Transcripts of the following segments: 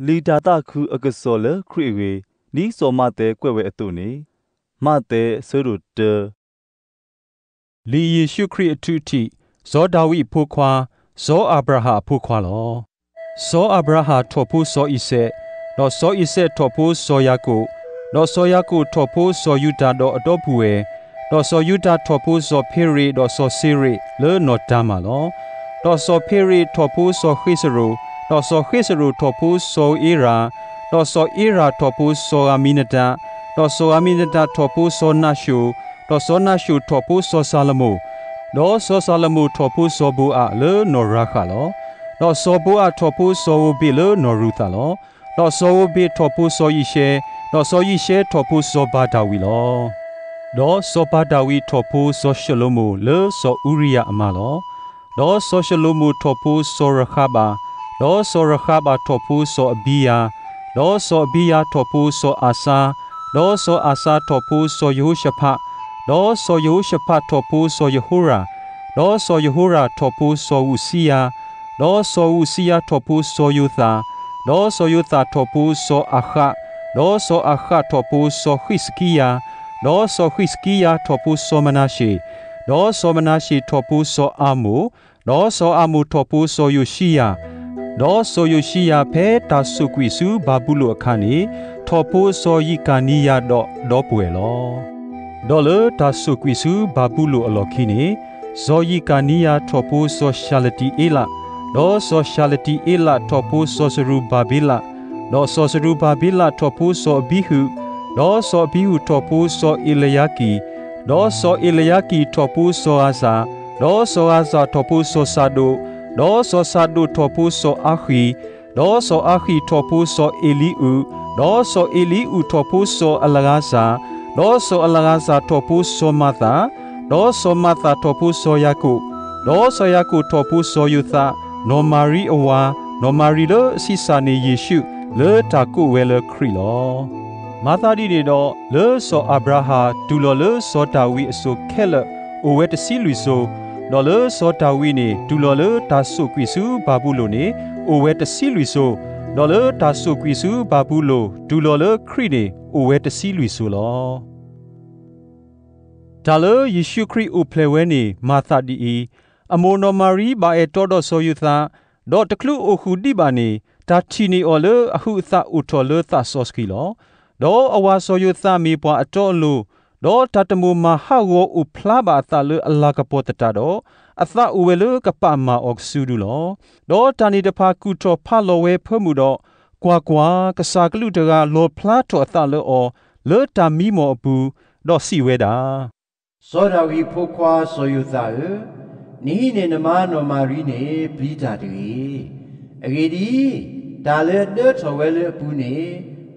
လံာ်တၢ်သးခုအကစီၣ်လၢခရံာ်အဂ့ၢ်, ဒ်စီၤမးသဲကွဲးဝဲအသိးန့ၣ်, မးသဲ အဆၢဒိၣ်တၢ လံာ်ယ့ၣ်ၡူးခရံာ်အထုးထံး, စီၤဒၤဝံးအဖိခွါ, စီၤအၤဘြၤဟၣ်အဖိခွါလီၤ. စီၤအၤဘြၤဟၣ်ထီၣ်ဖိစီၤအံၤစဲး, ဒီးစီၤအံၤစဲးထီၣ်ဖိစီၤယၤကိာ်, ဒီးစီၤယၤကိာ်ထီၣ်ဖိစီၤယူတၤဒီးအဒီပုၢ်ဝဲၢ်, ဒီးစီၤယူတၤထီၣ်ဖိစီၤဖ့ရ့းဒီးစီၤစ့ရ့းလၢနီၢ်တၤမၢ်လီၤ. ဒီးစီၤဖ့ရ့းထီၣ်ဖိစီၤဃ့စရိၤ, ဒီးစီၤဃ့စရိၤထီၣ်ဖိစီၤဧ့ရၤ, ဒီးစီၤဧ့ရၤထီၣ်ဖိစီၤဧမံနဒၤ, ဒီးစီၤဧမံနဒၤထီၣ်ဖိစီၤနၤၡိၣ်, ဒီးစီၤနၤၡိၣ်ထီၣ်ဖိစီၤၡၤလမိၣ်, ဒီးစီၤၡၤလမိၣ်ထီၣ်ဖိစီၤဘိအးလၢနီၢ်ရၤဃးလီၤ. ဒီးစီၤဘိအးထီၣ်ဖိစီၤဧိၤဘ့းလၢနီၢ်ရူၤသးလီၤ. ဒီးစီၤဧိၤဘ့းထီၣ်ဖိစီၤယံးၡဲ, ဒီးစီၤယံးၡဲထီၣ်ဖိစီၤဘၤဒၤဝံးလီၤ. ဒီးစီၤဘၤဒၤဝံးထီၣ်ဖိစီၤၡလိၤမိၣ်လၢစီၤအူရံယၤအမါလီၤ. ဒီးစီၤၡလိၤမိၣ်ထီၣ်ဖိစီၤရခါဘး, ဒီးစီၤရခါဘးထီၣ်ဖိစီၤအဘံယၤ, ဒီးစီၤအဘံယၤထီၣ်ဖိစီၤအၤစါ, ဒီးစီၤအၤစါထီၣ်ဖိစီၤယဟိၤၡဖး, ဒီးစီၤယဟိၤၡဖးထီၣ်ဖိစီၤယဟိရၣ်, ဒီးစီၤယဟိရၣ်ထီၣ်ဖိစီၤဧူးစံယၤ, ဒီးစီၤဧူးစံယၤထီၣ်ဖိစီၤယိၤသး, ဒီးစီၤယိၤသးထီၣ်ဖိစီၤအၤဃး, ဒီးစီၤအၤဃးထီၣ်ဖိစီၤဃံးစကံယၤ, ဒီးစီၤဃံးစကံယၤထီၣ်ဖိစီၤမနၤရှ့း, ဒီးစီၤမနၤရှ့းထီၣ်ဖိစီၤအၤမိၣ်, ဒီးစီၤအၤမိၣ်ထီၣ်ဖိစီၤယိၤၡံယၤ, ဒီးစီၤယိၤၡံယၤဖဲတၢ်ဆိၣ်ကွံာ်ဆူဘၤဘူလိၣ်အခါန့ၣ်, ထီၣ်ဖိစီၤယံးကၤနံယၤဒီးဒီပုၢ်ဝဲၢ်လီၤ. ဒီးလၢတၢ်ဆိၣ်ကွံာ်ဆူဘၤဘူလိၣ်အလီၢ်ခံန့ၣ်, စီၤယံးကၤနံယၤထီၣ်ဖိစီၤၡၤလတံအ့လး, ဒီးစီၤၡၤလတံအ့လးထီၣ်ဖိစီၤစရူၤဘၤဘ့လး, ဒီးစီၤစရူၤဘၤဘ့လးထီၣ်ဖိစီၤအဘံဟုး, ဒီးစီၤအဘံဟုးထီၣ်ဖိစီၤအ့လယါကံ, ဒီးစီၤအ့လယါကံထီၣ်ဖိစီၤဧၤစၤ, ဒီးစီၤဧၤစၤထီၣ်ဖိစီၤစၤဒိး, ဒီးစီၤစၤဒိးထီၣ်ဖိစီၤအၤဃံ, ဒီးစီၤအၤဃံထီၣ်ဖိစီၤအ့လံအူး, ဒီးစီၤအ့လံအူးထီၣ်ဖိစီၤအလၤဧၤစၤ, ဒီးစီၤအလၤဧၤစၤထီၣ်ဖိစီၤမၤသး, ဒီးစီၤမၤသးထီၣ်ဖိစီၤယၤကိာ်, ဒီးစီၤယၤကိာ်ထီၣ်ဖိစီၤယိၤသး, နီၢ်မၤရံအဝၤ, နီၢ်မၤရံလၢအဆံးစၢ်န့ၢ်ယ့ၣ်ၡူး လၢတၢ်ကိးဝဲလၢခရံာ်လီၤ. မၤသးဒ်န့ၣ်ဒီး, လၢစီၤအၤဘြၤဟၣ်တူၢ်လီၤလၢစီၤဒၤဝံးအစိၤခဲလၢာ် အိၣ်ဝဲတဆံလွံၢ်စိၤ, ဒီးလၢစီၤဒၤဝံးန့ၣ် တူၢ်လီၤလၢတၢ်ဆိၣ်ကွံာ်ဆူဘၤဘူလိၣ်န့ၣ် အိၣ်ဝဲတဆံလွံၢ်စိၤ, ဒီးလၢတၢ်ဆိၣ်ကွံာ်ဆူဘၤဘူလိၣ် တူၢ်လီၤလၢခရံာ်န့ၣ် အိၣ်ဝဲတဆံလွံၢ်စိၤလီၤ. တၢ်လၢယ့ၣ်ၡူးခရံာ်အိၣ်ဖျဲၣ်ဝဲန့ၣ် မၤသးဒ်အံၤ, အမိၢ်နီၢ်မၤရံဘၣ်အဲၣ်တီဒီးစီၤယိၤသး, ဒီးတချုးအိၣ်ဃုာ်ဒံးဘၣ်န့ၣ် တၢ်ထံၣ်န့ၢ်အီၤလၢအဟုးအသးအိၣ်ထီၣ်လၢသးစီဆှံလီၤ. ဒီးအဝၤစီၤယိၤသးမ့ၢ်ပှၤအတီအလိၤ, ဒီးတၢ်တမိၣ်မၤဟးဂီၤအိၣ်ဖျါဘၣ်အသးလၢအလၤကပီၤသတးဒီး, အသးအိၣ်ဝဲလၢကပာ်မၢ်အီၤကစုဒုလီၤ. ဒီးတၢ်န့ၣ်တဖၣ်ကူၣ်ထီၣ်ဖးလီၤဝဲဖၢမုၢ်ဒီး, ကွၢ်ကွၢ်, ကစၢ်ကလူးတဂၤလီၣ်ဖျါထီၣ်အသးလၢအီၤ လၢတၢ်မံမီၢ်အပူၤ, ဒီးစံးဝဲဒၣ် စီၤဒၤဝံးအဖိခွါစီၤယိၤသးဧၢ, နဟံးန့ၢ်နမါနီၢ်မၤရံန့ၣ်ပျံၤတၢ်တဂ့ၤ. အဂ့ၢ်ဒ်အံၤ, တၢ်လၢအဒၢထီၣ်ဝဲလၢအပူၤန့ၣ်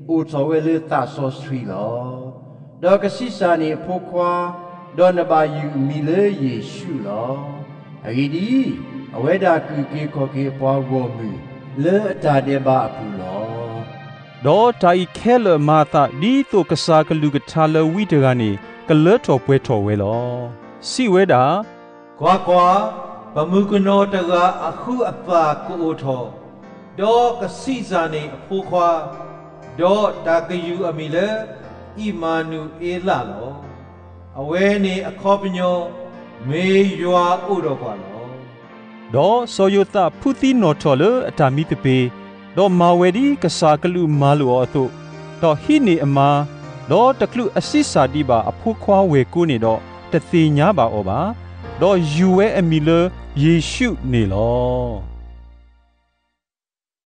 အိၣ်ထီၣ်ဝဲလၢသးစီဆှံလီၤ. ဒီးကဆံးစၢ်န့ၢ်အဖိခွါ, ဒီးနဘၣ်ယုၢ်အမံၤလၢယ့ၣ်ၡူးလီၤ. အဂ့ၢ်ဒ်အံၤ, အဝဲဒၣ်ကုၢ်က့ၤခီၣ်က့ၤအပှၤဂီၢ်မုၢ် လၢအတၢ်ဒဲးဘးအပူၤလီၤ. ဒီးတၢ်အံၤခဲလၢာ်မၤအသး ဒ်သိးကစၢ်ကလုၢ်ကထါလၢဝံတဂၤန့ၣ် ကလၢထီၣ်ပှဲၤထီၣ်ဝဲလီၤ. စံးဝဲဒၣ်, ကွၢ်ကွၢ်, ပမုၣ်ကနီၤတဂၤအဟုးအသးကအိၣ်ထီၣ်, ဒီးကဆံးစၢ်န့ၢ်အဖိခွါ, ဒီးတၢ်ကယုၢ်အမံၤလၢ အံၣ်မၤနူၤအ့လးလီၤ. အဝဲန့ၣ်အခီပညီ, မ့ၢ်ယွၤအိၣ်ဒီးပှၤလီၤ. ဒီးစီၤယိၤသးဖုသံနီၣ်ထီၣ်လၢအတၢ်မံသပ့ၤ, ဒီးမၤဝဲဒ်ကစၢ်ကလုၢ်မၤလိာ်အီၤအသိး, ဒီးဟံးန့ၢ်အမါ, ဒီးတချုးအဆံးစၢ်ဒံးဘၣ်အဖိခွါဝဲၢ်ကိန့ၣ်ဒီး, တသ့ၣ်ညါဘၣ်အီၤဘၣ်. ဒီးယုၢ်ဝဲအမံၤလၢယ့ၣ်ၡူးန့ၣ်လီၤ.